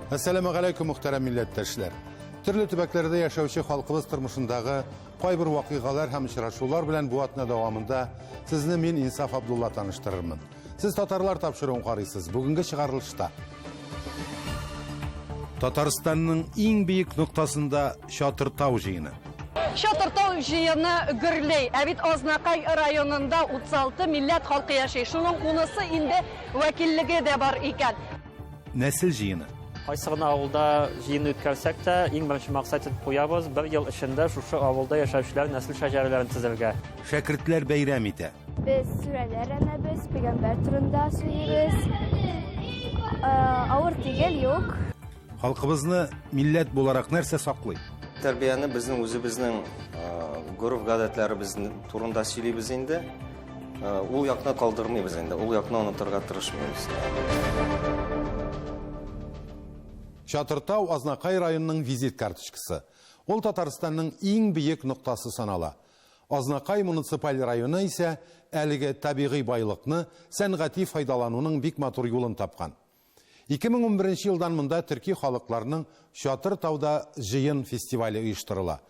Әссәламегаләйкүм, мөхтәрәм милләттәшләр! Төрле төбәкләрдә яшәүче халкыбыз тормышындагы кайбер вакыйгалар һәм очрашулар белән бу атна дәвамында сезне мин, Инсаф Абдулла, таныштырырмын. Сез Татарлар тапшыруын карыйсыз. Бүгенге чыгарылышта Татарстанның иң биек ноктасында Чатыр-тау җыены. Чатыр-тау җыены гөрли. Ә бит Азнакай районында 36 милләт халкы яши. Шуның унысы инде вәкиллеге дә бар икән. Нәсел җыены. Кайсы гына авылда җыен үткәрсәк тә, иң беренче максат итеп куябыз, бер ел эчендә шушы авылда яшәүчеләр нәсел шәҗәрәләрен төзергә. Шәкертләр бәйрәм итә. Без сүрәләр әнәбез, пәйгамбәр турында сөйлибез. Авыр түгел, юк. Халкыбызны милләт буларак нәрсә саклый? Тәрбияне безнең үзебезнең гореф-гадәтләребез турында сөйлибез инде. Ул якны калдырмыйбыз инде, ул якны онытырга тырышмыйбыз. Чатыртау Азнакай районының визит карточкасы. Ул Татарстанның иң биек ноктасы санала. Азнакай муниципаль районы исә әлеге табигый байлыкны сәнгати файдалануның бик матур юлын тапкан. 2011 елдан монда төрки халыкларның Чатыр тауда җыен фестивале оештырыла.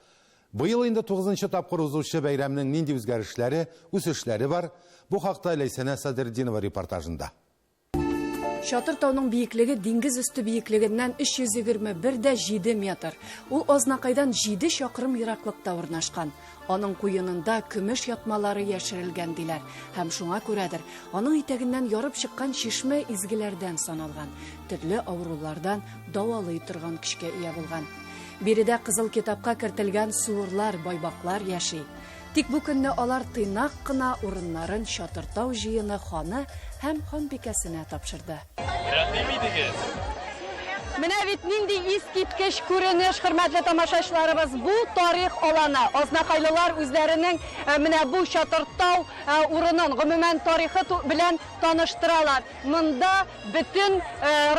Быел инде тугызынчы тапкыр узучы бәйрәмнең нинди үзгәрешләре, үсешләре бар, бу хакта Ләйсәнә Садретдинова репортажында. Чатыр тауның биеклеге диңгез өсте биеклегеннән 321 дә 7 метр. Ул Азнакайдан 7 чакрым ераклыкта урнашкан. Аның куенында көмеш ятмалары яшерелгән, диләр. Һәм шуңа күрәдер, аның итәгеннән ярып чыккан чишмә изгеләрдән саналган, төрле авырулардан дәвалый торган көчкә ия булган. Биредә Кызыл китапка кертелгән суырлар, байбаклар яши. Тик бу көнне алар тыйнак кына урыннарын Чатыртау җыены ханы һәм ханбикәсенә тапшырды. Рәхим итегез! Менә бит нинди искиткеч күренеш, хөрмәтле тамашачыларыбыз! Бу тарих аланы. Азнакайлылар үзләренең менә бу Чатыртау урынын, гомумән, тарихы белән таныштыралар. Монда бөтен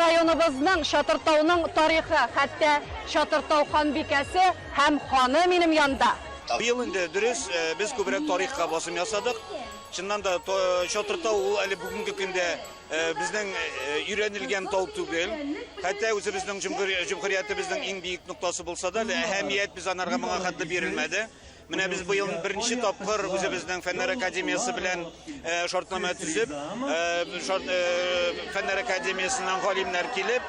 районыбызның, Чатыртауның тарихы, хәтта Чатыртау ханбикәсе һәм ханы минем янда. Быел инде, дөрес, без күбрәк тарихка басым ясадык. Чыннан да, Чатыртау ул әле бүгенге көндә безнең өйрәнелгән тау түгел. Хәтта үзебезнең җөмһүриятебезнең иң биек ноктасы булса да, әһәмият без анарга моңа хәтле бирелмәде. Менә без быел беренче тапкыр үзебезнең Фәннәр академиясе белән шартнамә төзеп, Фәннәр академиясеннән галимнәр килеп,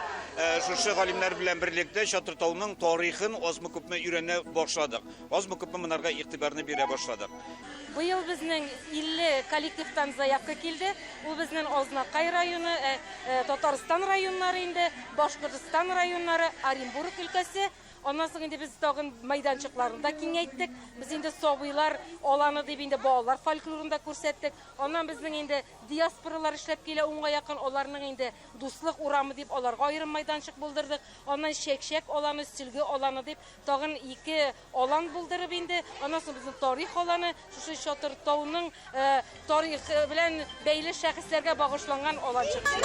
шушы галимнәр белән берлектә Чатыртауның тарихын азмы-күпме өйрәнә башладык. Азмы-күпме монарга игътибарны бирә башладык. Быел безнең 50 коллективтан заявка килде. Ул безнең Азнакай районы, Татарстан районнары инде, Башкортстан районнары, Оренбург өлкәсе. Аннан соң инде без тагын мәйданчыкларны да киңәйттек. Без инде сабыйлар аланы дип инде балалар фольклорын да күрсәттек. Аннан безнең инде диаспоралар эшләп килә унга якын, аларның инде Дуслык урамы дип аларга аерым мәйданчык булдырдык. Аннан Чәкчәк аланы, Сөлге аланы дип тагын ике Алан булдырып инде, аннан соң безнең тарих аланы, шушы Чатыр тауның тарих белән бәйле шәхесләргә багышланган алан чыкты.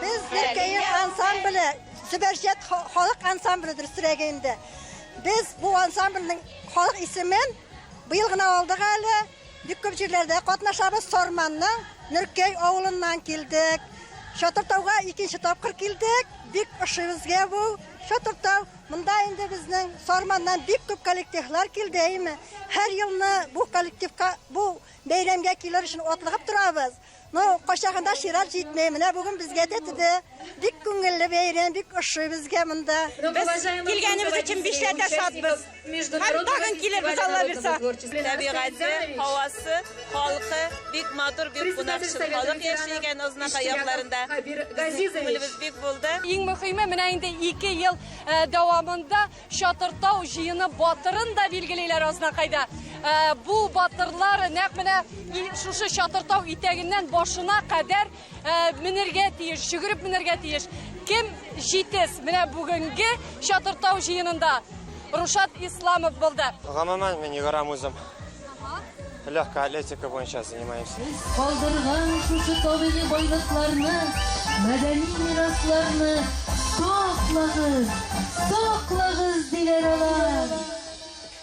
Без Нөркәем ансамбле, Зөбәрҗәт халык ансамбле дөресрәге инде. Без бу ансамбльнең халык исемен Быел гына алдык әле. Бик күп җирләрдә катнашабыз. Сарманның Нөркәй авылыннан килдек. Чатыртауга икенче тапкыр килдек. Бик ошый безгә бу Чатыртау. Монда инде безнең Сарманнан бик күп коллективлар килде, әйеме? Һәр елны бу коллективка, бу бәйрәмгә килер өчен атлыгып торабыз. Ну, кайчагында чират җитми. Менә бүген безгә тәтеде. Бик күңелле бәйрәм, бик ошый безгә монда. Без килгәнебез өчен бишләтә шатбыз. Һәм тагын килербез, Алла бирса. Табигате, һавасы, халкы бик матур, бик кунакчыл халык яши икән Азнакай якларында. Безнең күңелебез бик булды. Иң мөхиме, менә инде ике ел дәвамында Чатыртау җыены батырын да билгелиләр Азнакайда. Э, бу батырлар нәкъ менә шушы Чатыртау итәгеннән башына кадәр э, менергә тиеш, йөгереп менергә тиеш. Кем җитез? Менә бүгенге Чатыртау җыенында Рушат Исламов булды. Гомумән, мин йөгерәм үзем. Легкая атлетика буенча занимаемся. Без калдырган шушы табигый байлыкларны, мәдәни мирасларны саклагыз, саклагыз, диләр алар.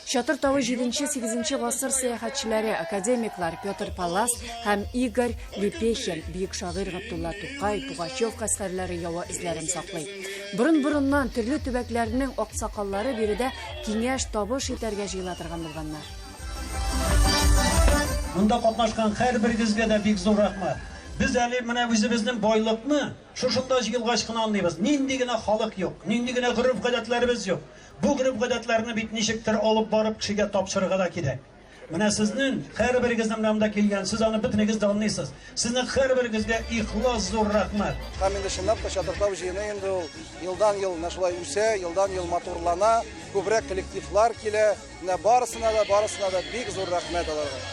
Чатыр тавы җиденче-сигезенче гасыр сәяхәтчеләре, академиклар Петр Паллас һәм Игорь Лепехин, бөек шагыйрь Габдулла Тукай, Пугачев гаскәрләре явы эзләрен саклый. Борын-борыннан төрле төбәкләрнең аксакаллары биредә киңәш, табыш итәргә җыела торган булганнар. Монда катнашкан һәрберегезгә дә бик зур рәхмәт. Без әле менә үзебезнең байлыкны шушында җыелгач кына аңлыйбыз. Нинди генә халык юк, нинди генә гореф-гадәтләребез юк. Бу гореф-гадәтләрне бит ничектер алып барып кешегә тапшырырга да кирәк. Менә сезнең һәрберегезнең менә монда килгән, сез аны бөтенегез дә аңлыйсыз. Сезнең һәрберегезгә ихлас зур рәхмәт. Һәм инде чынлап та Чатыртау җыены инде ул елдан-ел менә шулай үсә, елдан-ел матурлана, күбрәк коллективлар килә. Менә барысына да, барысына да бик зур рәхмәт аларга.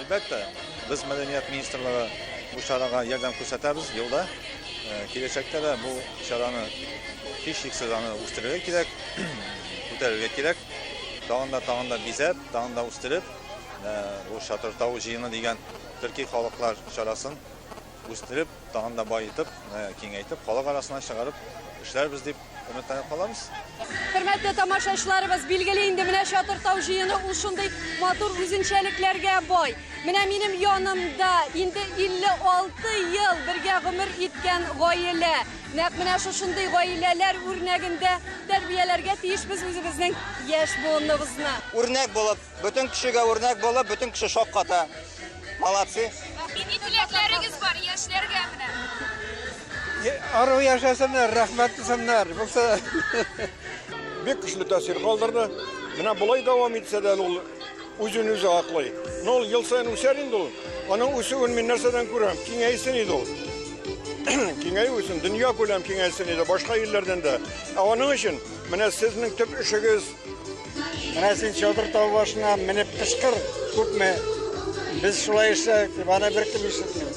Әлбәттә, без мәдәният министрлыгы бу чарага ярдәм күрсәтәбез елда. Киләчәктә дә бу чараны һичшиксез аны үстерергә кирәк, күтәрергә кирәк. Тагын да, тагын да бизәп, тагын да үстереп, бу Чатыр тау җыены дигән төрки халыклар чарасын үстереп, тагын да баетып, киңәйтеп, халык арасына чыгарып эшләрбез дип өметләнеп калабыз. Хөрмәтле тамашачыларыбыз, билгеле инде менә Чатыр тау җыены ул шундый матур үзенчәлекләргә бай. Менә минем янымда инде 56 ел бергә гомер иткән гаилә. Нәкъ менә шушындый гаиләләр үрнәгендә тәрбияләргә тиеш без үзебезнең яшь буыныбызны. Үрнәк булып, бөтен кешегә үрнәк булып, бөтен кеше шакката. Молодцы. Нинди теләкләрегез бар яшьләргә менә? Ару яшәсеннәр, рәхмәт булсыннар. Булса. Бик көчле тәэсир калдырды. Менә болай дәвам итсә дә ул үзен үзе аклый. Но ул ел саен үсәр инде ул. Аның үсүен мин нәрсәдән күрәм? Киңәйсен иде ул. Киңәю өчен дөнья күләм киңәйсен иде, башка илләрдән дә. Ә аның өчен менә сезнең төп эшегез Менә син чатыр тау башына менеп кычкыр, күпме без шулай эшләдек дип, аны беркем ишетми.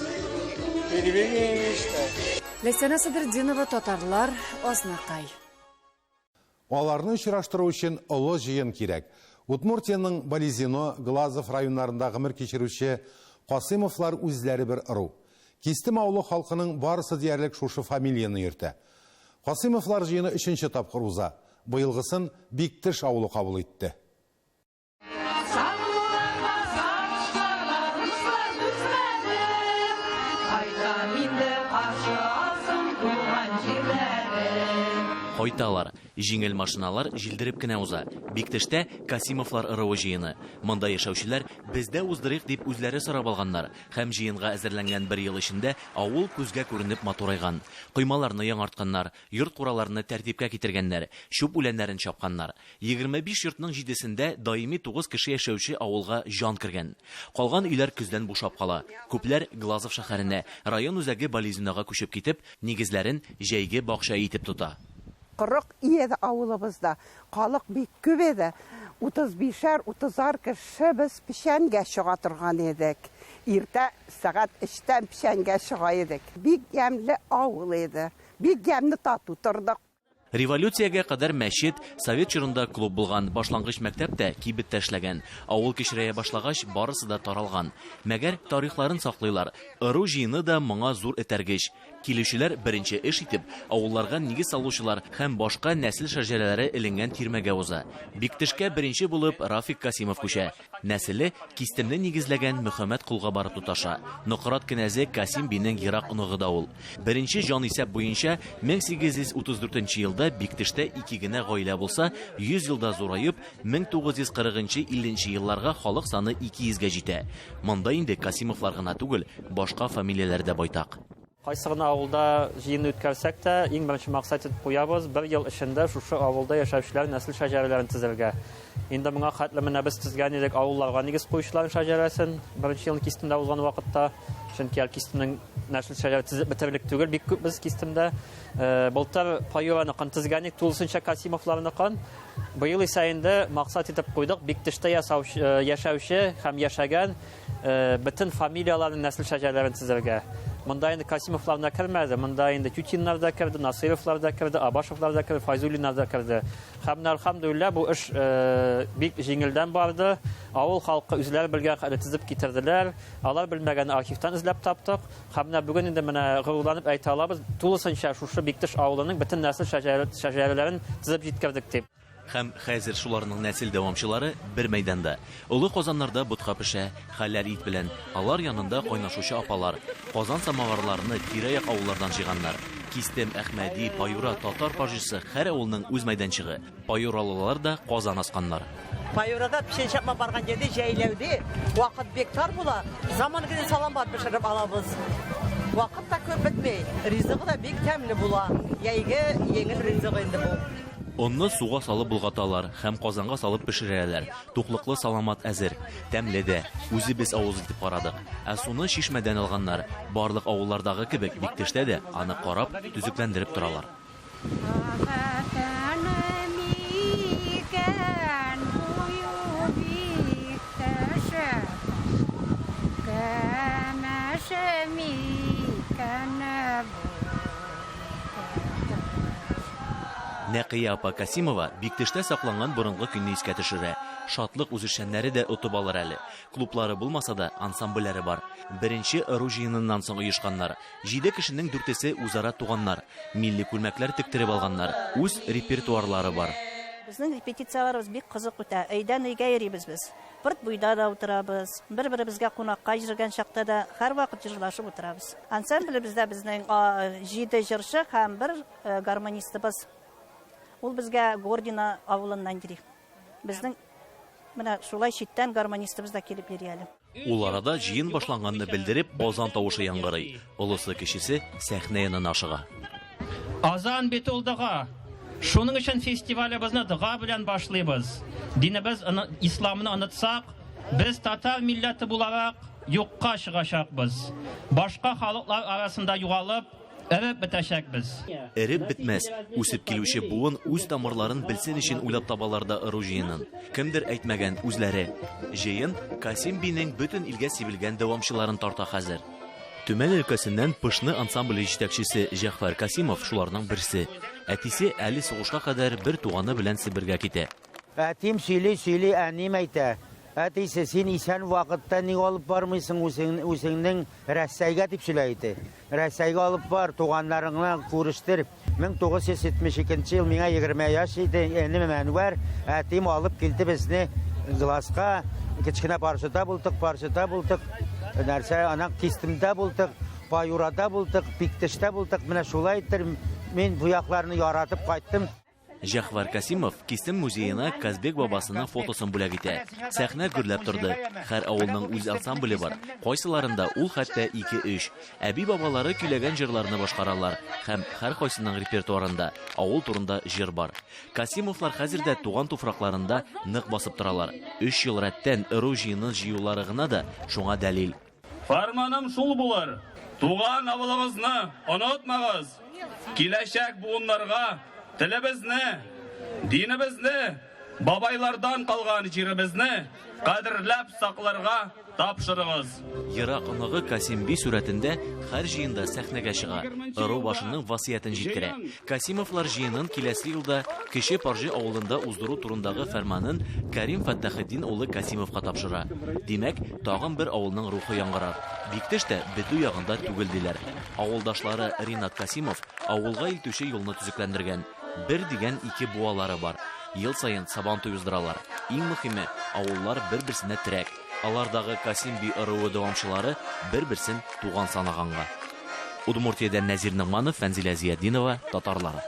Телевидение ишетә. Ләйсәнә Садретдинова, Татарлар, Азнакай. Аларны очраштыру өчен олы җыен кирәк. Удмуртиянең Балезино, Глазов районнарында гомер кичерүче Касыймовлар үзләре бер ыру. Кистем авылы халкының барысы диярлек шушы фамилияне йөртә. Касыймовлар җыены өченче тапкыр уза. Быелгысын Биктеш авылы кабул итте. Кайталар. Җиңел машиналар җилдереп кенә уза. Биктештә Касимовлар ыруы җыены. Монда яшәүчеләр бездә уздырыйк дип үзләре сорап алганнар. Һәм җыенга әзерләнгән бер ел эчендә авыл күзгә күренеп матурайган. Коймаларны яңартканнар, йорт-кураларны тәртипкә китергәннәр, чүп үләннәрен чапканнар. 25 йортның җидесендә даими тугыз кеше яшәүче авылга җан кергән. Калган өйләр көздән бушап кала. Күпләр Глазов шәһәренә, район үзәге Балезинога күчеп китеп, нигезләрен җәйге бакча итеп тота. 40 иде авылыбызда. Халык бик күп иде. Утыз бишәр, утызар кеше без печәнгә чыга торган идек. Иртә сәгать өчтән печәнгә чыга идек. Бик ямьле авыл иде. Бик ямьле тату тордык. Революциягә кадәр мәчет, совет чорында клуб булган, башлангыч мәктәп тә, кибет тә эшләгән. Авыл кечерәя башлагач, барысы да таралган. Мәгәр тарихларын саклыйлар. Ыру җыены да моңа зур этәргеч. Килүчеләр беренче эш итеп, авылларга нигез салучылар һәм башка нәсел шәҗәрәләре эленгән тирмәгә уза. Биктешкә беренче булып Рафик Касимов күчә. Нәселе Кистемне нигезләгән Мөхәммәт колга барып тоташа. Нократ кенәзе Касим бинең ерак оныгы да ул. Беренче җанисәп буенча 1834 нче елда Биктештә ике генә гаилә булса, 100 елда зураеп, 1940 нчы 50 нче елларга халык саны 200 гә җитә. Монда инде Касимовлар гына түгел, башка фамилияләр дә байтак. Кайсы гына авылда җыен үткәрсәк тә, иң беренче максат итеп куябыз, бер ел эчендә шушы авылда яшәүчеләр нәсел шәҗәрәләрен төзергә. Инде моңа хәтле менә без төзгән идек авылларга нигез куючыларның шәҗәрәсен, беренче елны Кистемдә узган вакытта. Чөнки әле Кистемнең нәсел шәҗәрә төзеп бетерерлек түгел, бик күп без Кистемдә. Э, былтыр Паюраныкын төзгән идек, тулысынча Касимовларныкын. Быел исә инде максат итеп куйдык, Биктештә ясаучы, яшәүче һәм яшәгән Бөтен фамилияләрнең нәсел шәҗәрәләрен төзергә. Монда инде Касимовлар да кермәде, монда инде Тютиннар да керде, Насыйровлар да керде, Абашевлар да керде, Файзуллиннар да керде. Һәм менә әлхәмдүлилләһ бу эш бик җиңелдән барды. Авыл халкы үзләре белгән хәлне төзеп китерделәр. Алар белмәгәнне архивтан эзләп таптык. Һәм менә бүген инде менә горурланып әйтә алабыз, тулысынча шушы Биктеш авылының бөтен нәсел шәҗәрәләрен төзеп җиткердек дип. Һәм хәзер шуларның нәсел дәвамчылары бер мәйданда. Олы казаннарда ботка пешә, хәләл ит белән. Алар янында кайнашучы апалар. Казан самоварларны тирә-як авыллардан җыйганнар. Кистем, Әхмәди, Паюра, Татар Пажисы, һәр авылның үз мәйданчыгы. Паюралылар да казан асканнар. Паюрада печән чапма барган җирдә җәйләүдә вакыт бик тар була. Заман көне саламбат пешереп алабыз. Вакыт та күп бетми. Ризыгы да бик тәмле була. Җәйге җиңел ризык инде бу. Онны суга салып болгаталар һәм казанга салып пешерәләр. Туклыклы саламат әзер. Тәмле дә. Үзебез авыз итеп карадык. Ә суны чишмәдән алганнар. Барлык авыллардагы кебек, Биктештә дә аны карап, төзекләндереп торалар. Нәкыя апа Касимова Биктештә сакланган борынгы көйне искә төшерә. Шатлык үзешчәннәре дә отып алыр әле. Клублары булмаса да, ансамбльләре бар. Беренче ыру җыеныннан соң оешканнар. Җиде кешенең дүртесе үзара туганнар. Милли күлмәкләр тектереп алганнар. Үз репертуарлары бар. Безнең репетицияләребез бик кызык үтә. Өйдән өйгә йөрибез без. Портбуйда да утырабыз, бер-беребезгә кунакка йөргән чакта да һәрвакыт җырлашып утырабыз. Ансамблебездә безнең җиде җырчы һәм бер гармонистыбыз. Ул безгә Гордино авылыннан йөри. Безнең менә шулай читтән гармонистыбыз да килеп йөри әле. Ул арада җыен башланганны белдереп, азан тавышы яңгырый. Олысы-кечесе сәхнә янына ашыга. Азан бит ул дога. Шуның өчен фестивалебезне дога белән башлыйбыз. Динебез исламны онытсак, без татар милләте буларак юкка чыгачакбыз. Башка халыклар арасында югалып, эреп бетәчәкбез. Эреп бетмәс, үсеп килүче буын үз тамырларын белсен өчен уйлап табалар да ыру җыенын. Кемдер әйтмәгән, үзләре. Җыен Касим бинең бөтен илгә сибелгән дәвамчыларын тарта хәзер. Төмән өлкәсеннән Пышны ансамбле җитәкчесе Җәгъфәр Касимов шуларның берсе. Әтисе әле сугышка кадәр бер туганы белән Себергә китә. Әтием сөйли-сөйли, әнием әйтә, Әтисе, син исән вакытта ник алып бармыйсың үзеңнең Рәсәйгә, дип сөйлә иде. Рәсәйгә алып бар, туганнарыңны күрештер. 1972 нче ел, миңа 20 яшь иде, энем Әнвәр, әтием алып килде безне Глазка, кечкенә Паржыда булдык, Паржыда булдык, нәрсә, аннан Кистемдә булдык, Паюрада булдык, Биктештә булдык, менә шулай итеп мин бу якларны яратып кайттым. Җәгъфәр Касимов Кистем музеена Казбек бабасының фотосын бүләк итә. Сәхнә гөрләп торды. Һәр авылның үз ансамбле бар. Кайсыларында ул хәтта ике-өч. Әби-бабалары көйләгән җырларны башкаралар һәм һәркайсының репертуарында авыл турында җыр бар. Касимовлар хәзер дә туган туфракларында нык басып торалар. Өч ел рәттән ыру җыенын җыюлары гына да шуңа дәлил. Фәрманым шул булыр, туган авылыгызны онытмагыз, киләчәк буыннарга телебезне, динебезне, бабайлардан калган җиребезне кадерләп сакларга тапшырыгыз. Ерак оныгы Касим би сурәтендә һәр җыенда сәхнәгә чыга, ыру башының васыятен җиткерә. Касимовлар җыенын киләсе елда Кече Парҗы авылында уздыру турындагы фәрманын Кәрим Фәттахетдин улы Касимовка тапшыра. Димәк, тагын бер авылның рухы яңгырар. Биктеш тә бетү ягында түгел, диләр. Авылдашлары Ринат Касимов авылга илтүче юлны төзекләндергән. Бер дигән ике буалары бар. Ел саен Сабантуй уздыралар. Иң мөхиме, авыллар бер-берсенә терәк. Алардагы Касим би ыруы дәвамчылары бер-берсен туган санаганга. Удмуртиядән Нәзир Ногманов, Фәнзилә Зиятдинова, Татарлар.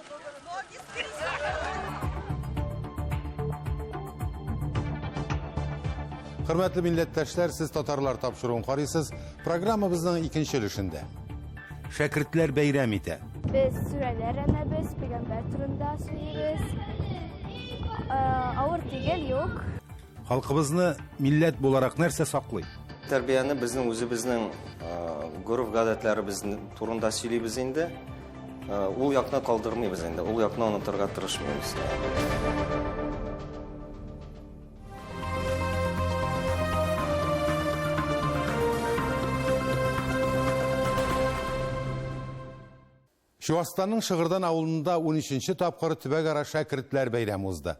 Хөрмәтле милләттәшләр, сез Татарлар тапшыруын карыйсыз. Программабызның икенче өлешендә. Шәкертләр бәйрәм итә. Без сүрәләр әнәбез, пәйгамбәр турында сөйлибез. Авыр түгел, юк. Халкыбызны милләт буларак нәрсә саклый? Тәрбияне безнең үзебезнең гореф-гадәтләребез турында сөйлибез инде. Ул якны калдырмыйбыз инде, ул якны онытырга тырышмыйбыз. Чуашстанның Шыгырдан авылында унөченче тапкыр төбәкара шәкертләр бәйрәме узды.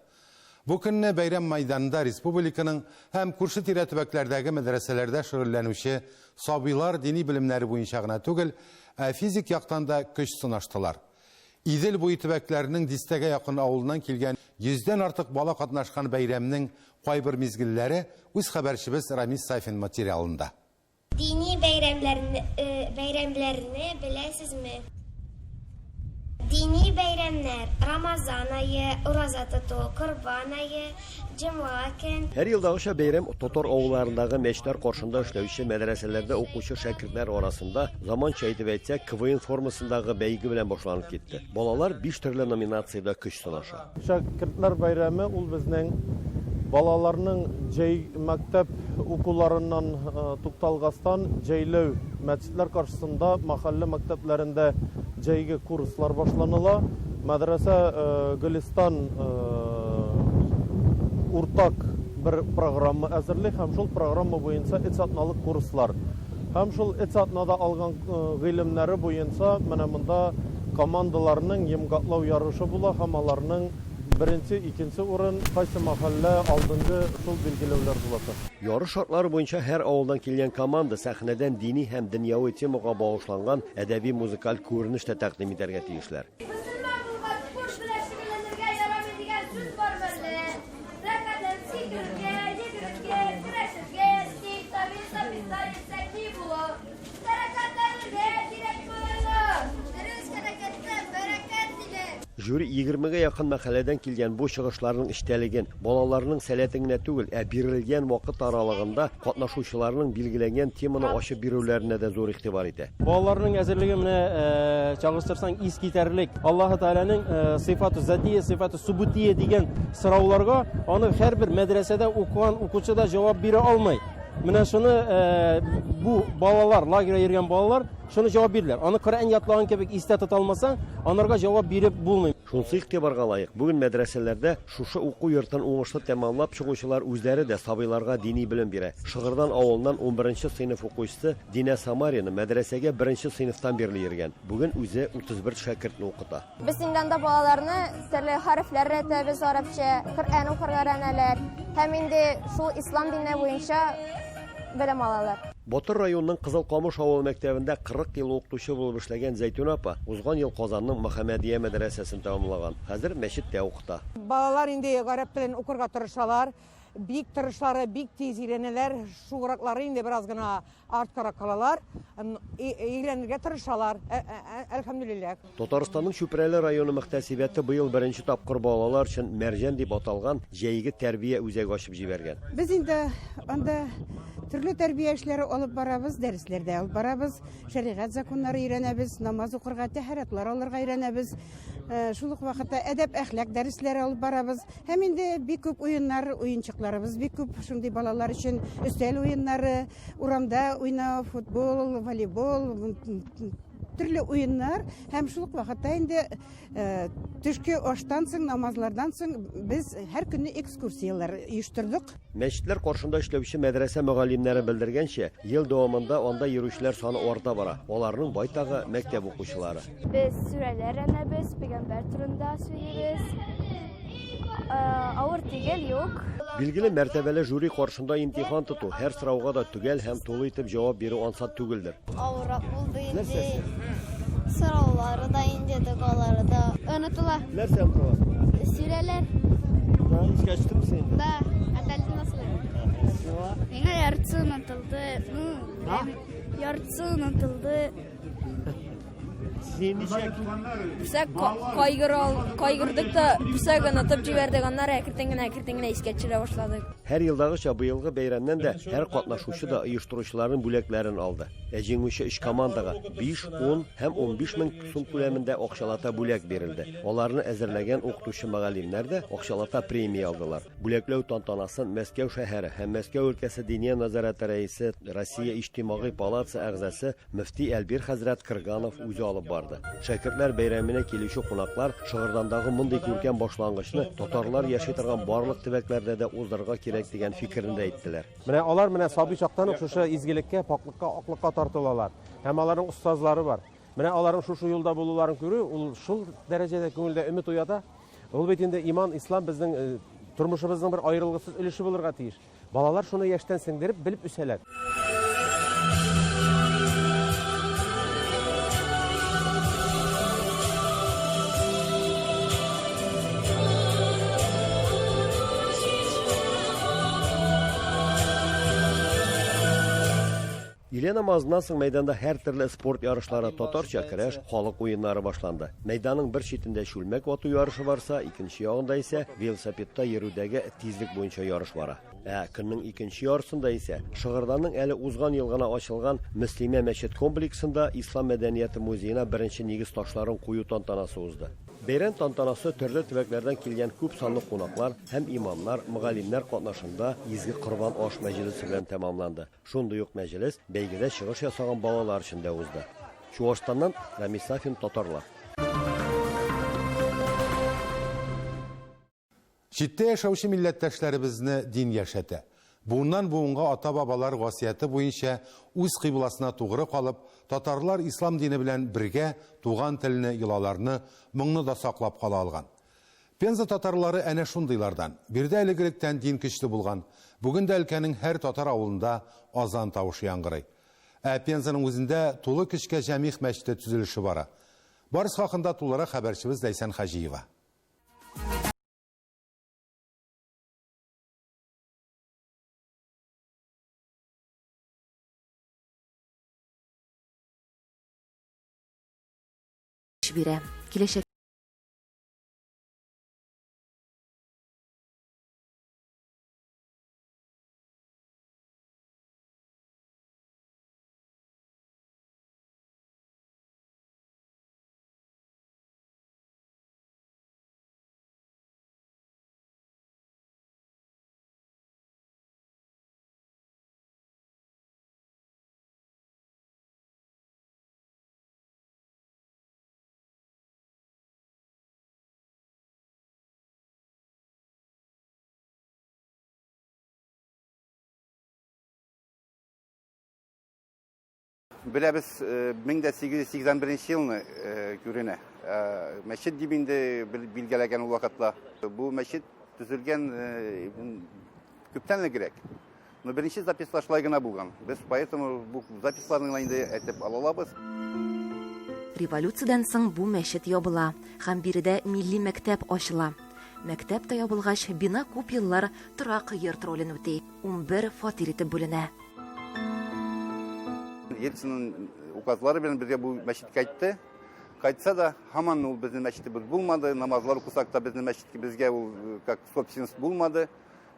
Бу көнне бәйрәм мәйданында республиканың һәм күрше-тирә төбәкләрдәге мәдрәсәләрдә шөгыльләнүче сабыйлар дини белемнәре буенча гына түгел, ә физик яктан да көч сынаштылар. Идел буе төбәкләренең дистәгә якын авылыннан килгән Йөздән артык бала катнашкан бәйрәмнең кайбер мизгелләре үз хәбәрчебез Рамис Сафин материалында. Дини бәйрәмнәрне, бәйрәмнәрне беләсезме? Дини бәйрәмнәр, Рамазан ае, ураза тоту, Корбан ае, җомга көн. Һәр елдагыча бәйрәм татар авылларындагы мәчетләр каршында эшләүче мәдрәсәләрдә укучы шәкертләр арасында, заманча итеп әйтсәк, КВН формасындагы бәйге белән башланып китте. Балалар биш төрле номинациядә көч сынаша. Шәкертләр бәйрәме ул безнең балаларның җәй мәктәп укуларыннан тукталгастан җәйләү мәчетләр каршысында мәхәллә мәктәпләрендә җәйге курслар башланыла. Мәдрәсә Гөлистан уртак бер программа әзерли һәм шул программа буенча өч атналык курслар. Һәм шул өч атнада алган гыйлемнәре буенча менә монда командаларның йомгаклау ярышы була һәм аларның беренче, икенче урын, кайсы мәхәллә алдынгы, шул билгеләүләр булачак. Ярыш шартлары буенча һәр авылдан килгән команда сәхнәдән дини һәм дөньяви темага багышланган әдәби-музыкаль күренеш тә тәкъдим итәргә тиешләр. Мөселман булгач, спорт белән шөгыльләнергә ярамый дигән сүз бармы әллә? Рәхәтләнеп сикерергә, йөгерергә, көрәшергә, тик табиб йөрсәк ни була? Хәрәкәтләнергә кирәк, малайлар! Дөрес хәрәкәттә бәрәкәт, диләр. Жюри егермегә якын мәхәлләдән килгән бу чыгышларның эчтәлеген, балаларның сәләтен генә түгел, ә бирелгән вакыт аралыгында катнашучыларның билгеләнгән теманы ачып бирүләренә дә зур игътибар итә. Балаларның әзерлеге менә чагыштырсаң искитәрлек. Аллаһы Тәгаләнең сыйфаты затия, сыйфаты субутия дигән сорауларга аны һәрбер мәдрәсәдә укыган укучы да җавап бирә алмый. Менә шуны бу балалар, лагерьга йөргән балалар шуны җавап бирделәр. Аны Коръән ятлаган кебек истә тота алмасаң, анарга җавап биреп булмый. Шунысы игътибарга лаек, бүген мәдрәсәләрдә шушы уку йортын уңышлы тәмамлап чыгучылар үзләре дә сабыйларга дини белем бирә. Шыгырдан авылыннан унберенче сыйныф укучысы Динә Самарина мәдрәсәгә беренче сыйныфтан бирле йөргән. Бүген үзе 31 шәкертне укыта. Без инде анда балаларны төрле хәрефләр өйрәтәбез, гарәпчә, Коръән укырга өйрәнәләр һәм инде шул ислам дине буенча белем алалар. Батыр районының Кызыл Камыш авылы мәктәбендә 40 ел укытучы булып эшләгән Зәйтүнә апа узган ел Казанның Мөхәммәдия мәдрәсәсен тәмамлаган. Хәзер мәчеттә укыта. Балалар инде гарәп телен укырга тырышалар. Бик тырышлары, бик тиз өйрәнәләр. Шугыраклары инде бераз гына арткарак калалар. Өйрәнергә тырышалар. Әлхәмдүлилләһ. Татарстанның Чүпрәле районы мөхтәсибәте быел беренче тапкыр балалар өчен Мәрҗән дип аталган җәйге тәрбия үзәге ачып җибәргән. Без инде анда төрле тәрбия эшләре алып барабыз, дәресләр дә алып барабыз, шәригать законнары өйрәнәбез, намаз укырга, тәһарәтләр алырга өйрәнәбез. Шул ук вакытта әдәп-әхлак дәресләре алып барабыз. Һәм инде бик күп уеннар, уенчыкларыбыз бик күп шундый балалар өчен өстәл уеннары, урамда уйнау, футбол, волейбол, төрле уеннар һәм шул ук вакытта инде э, төшке аштан соң, намазлардан соң без һәр көнне экскурсияләр оештырдык. Мәчетләр каршында эшләүче мәдрәсә мөгаллимнәре белдергәнчә, ел дәвамында анда йөрүчеләр саны арта бара. Аларның байтагы мәктәп укучылары. Без сүрәләр әнәбез, пәйгамбәр турында сөйлибез. Авыр түгел, юк. Билгеле, мәртәбәле жюри каршында имтихан тоту, һәр сорауга да төгәл һәм тулы итеп җавап бирү ансат түгелдер. Авыррак булды инде. Сораулары да инде, догалары да. Онытыла. Нәрсә онытыла? Сүрәләр. Да, искә төштермисең инде. Да, әтәлде насыл. Миңа яртысы онытылды. Ну, яртысы онытылды. Син ничек? Берсәк кайгырдык та, берсәк онытып җибәрдек, аннары әкертен генә, әкертен генә искә төшерә башладык. Һәр елдагыча быелгы бәйрәмнән дә һәр катнашучы да оештыручыларның бүләкләрен алды. Ә җиңүче өч командага 5, 10 һәм 15 мең сум күләмендә акчалата бүләк бирелде. Аларны әзерләгән укытучы-мөгаллимнәр дә акчалата премия алдылар. Бүләкләү тантанасын Мәскәү шәһәре һәм Мәскәү өлкәсе Диния нәзарәте рәисе, Россия Иҗтимагый палатасы әгъзасы мөфти Әлбир хәзрәт Крганов үзе алып барды. Шәкертләр бәйрәменә килүче кунаклар Шыгырдандагы мондый күркәм башлангычны татарлар яши торган барлык төбәкләрдә дә уздырырга кирәк дигән фикерне дә әйттеләр. Менә алар менә сабый чактан ук шушы изгелеккә, пакьлыкка, аклыкка тартылалар. Һәм аларның остазлары бар. Менә аларның шушы юлда булуларын күрү, ул шул дәрәҗәдә күңелдә өмет уята. Ул бит инде иман, ислам безнең э, тормышыбызның бер аерылгысыз өлеше булырга тиеш. Балалар шуны яшьтән сеңдереп, белеп үсәләр. Өйлә намазыннан соң мәйданда һәртөрле спорт ярышлары, татарча көрәш, халык уеннары башланды. Мәйданның бер читендә чүлмәк вату ярышы барса, икенче ягында исә велосипедта йөрүдәге тизлек буенча ярыш бара. Ә көннең икенче яртысында исә Шыгырданның әле узган ел гына ачылган Мөслимә мәчет комплексында Ислам мәдәнияте музеена беренче нигез ташларын кую тантанасы узды. Бәйрәм тантанасы төрле төбәкләрдән килгән күп санлы кунаклар һәм имамнар, мөгаллимнәр катнашында изге Корбан аш мәҗлесе белән тәмамланды. Шундый ук мәҗлес бәйгедә чыгыш ясаган балалар өчен дә узды. Чуашстаннан Рамис Сафин, Татарлар. Читтә яшәүче милләттәшләребезне дин яшәтә. Буыннан буынга ата-бабалар васыяте буенча үз кыйбласына тугры калып, татарлар ислам дине белән бергә туган телне, йолаларны, моңны да саклап кала алган. Пенза татарлары әнә шундыйлардан. Биредә элек-электән дин көчле булган. Бүген дә өлкәнең һәр татар авылында азан тавышы яңгырый. Ә Пензаның үзендә тулы көчкә Җәмигъ мәчете төзелеше бара. Барысы хакында тулырак хәбәрчебез Ләйсән Хаҗиева. Бирә. Киләчәк Беләбез, 1881 елны күренә. Мәчет дип инде билгеләгән ул вакытта. Бу мәчет төзелгән күптән элегрәк. Но беренче запислар шулай гына булган. Без поэтому бу записларны гына инде әйтеп ала алабыз. Революциядән соң бу мәчет ябыла һәм биредә милли мәктәп ачыла. Мәктәп тә ябылгач, бина күп еллар торак йорт ролен үти, 11 фатир итеп бүленә. Ельцинның указлары белән безгә бу мәчет кайтты. Кайтса да, һаман ул безнең мәчетебез булмады. Намазлар укысак та безнең мәчет безгә ул э, как собственность булмады.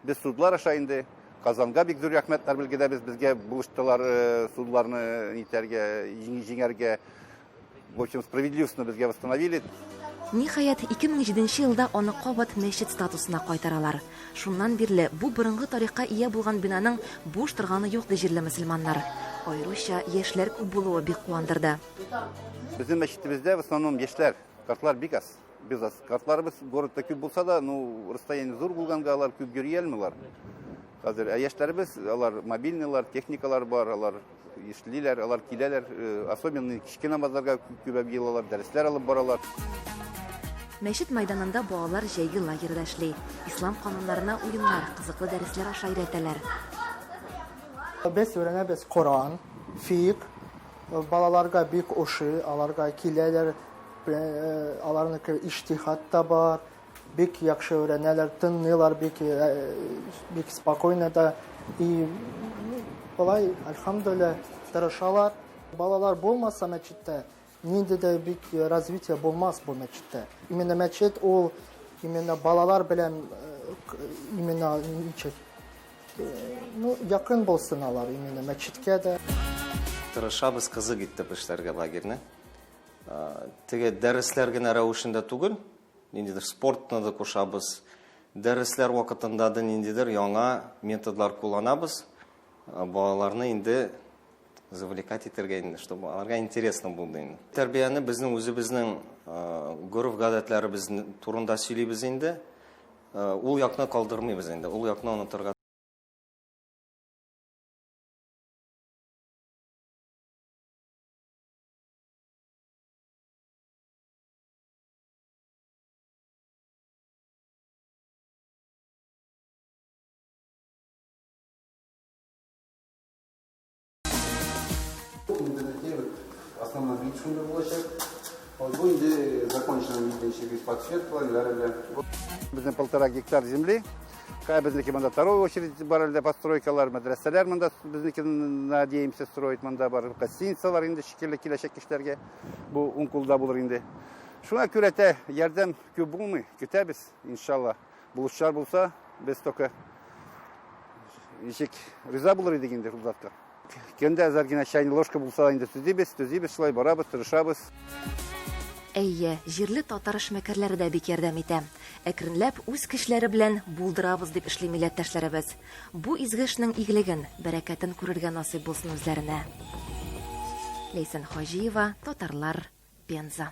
Без судлар аша инде Казанга бик зур рәхмәтләр белгерәбез. Безгә булыштылар э, судларны нитәргә, җиңәргә. В общем, справедливостно безгә восстановили. Ниһаять, 2007 елда аны кабат мәчет статусына кайтаралар. Шуннан бирле бу борынгы тарихка ия булган бинаның буш торганы юк, ди җирле мөселманнар. Аеруча яшьләр күп булуы бик куандырды. Безнең мәчетебездә в основном яшьләр, картлар бик аз. Без аз. Картларыбыз городта күп булса да, ну, расстояние зур булганга алар күп йөри алмыйлар. Хәзер ә яшьләребез, алар мобильныйлар, техникалар бар, алар эшлиләр, алар киләләр, э, особенно кичке намазларга күбәп елалар, дәресләр алып баралар. Мәчет мәйданында балалар җәйге лагерьда эшли. Ислам кануннарына уеннар, кызыклы дәресләр аша өйрәтәләр. Без өйрәнәбез Коран, фик, балаларга бик ошый, аларга киләләр, э, аларныкы иҗтихад та бар, Бик яхшы өйрәнәләр, тыңлыйлар бик, э, бик спокойно да. И болай, альхамдулилла, тырышалар. Балалар булмаса мәчеттә, нинди дә бик развитие булмас бу мәчеттә. Именно мәчет ул именно балалар белән э, именно ничек э, ну, якын булсын алар именно мәчеткә дә. Тырышабыз кызык итеп эшләргә лагерьны. Теге дәресләр генә рәвешендә түгел, ниндидер спортны да кушабыз. Дәресләр вакытында да ниндидер яңа методлар кулланабыз. Балаларны инде завлекать итәргә инде, чтобы аларга интересно булды инде. Тәрбияне безнең үзебезнең гореф-гадәтләребез турында сөйлибез инде. Ул якны калдырмыйбыз инде, ул якны онытырга Основной вид шундый булачак. Вот бу инде законченный вид ничек подсветка, ниләр белән. Безнең полтора гектар земли. Кая безнеке монда второй очередь бар әле постройкалар, мәдрәсәләр монда безнеке надеемся строить монда бар. Гостиницалар инде шикелле киләчәк кешеләргә бу уң кулда булыр инде. Шуңа күрә тә ярдәм күп булмый, көтәбез, иншалла. Булышчылар булса, без только ничек риза булыр идек инде ул затка. Көндә әзәр генә чайный ложка булса инде төзибез, төзибез шулай барабыз, тырышабыз. Әйе, җирле татар эшмәкәрләре дә бик ярдәм итә. Әкренләп үз көчләре белән булдырабыз дип эшли милләттәшләребез. Бу изге эшнең игелеген, бәрәкәтен күрергә насыйп булсын үзләренә. Ләйсән Хаҗиева, Татарлар, Пенза.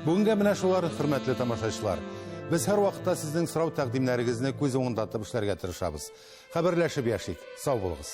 Бүгенгә менә шулар, хөрмәтле тамашачылар. Без һәрвакытта сезнең сорау-тәкъдимнәрегезне күз уңында тотып эшләргә тырышабыз. Хәбәрләшеп яшик. Сау булыгыз.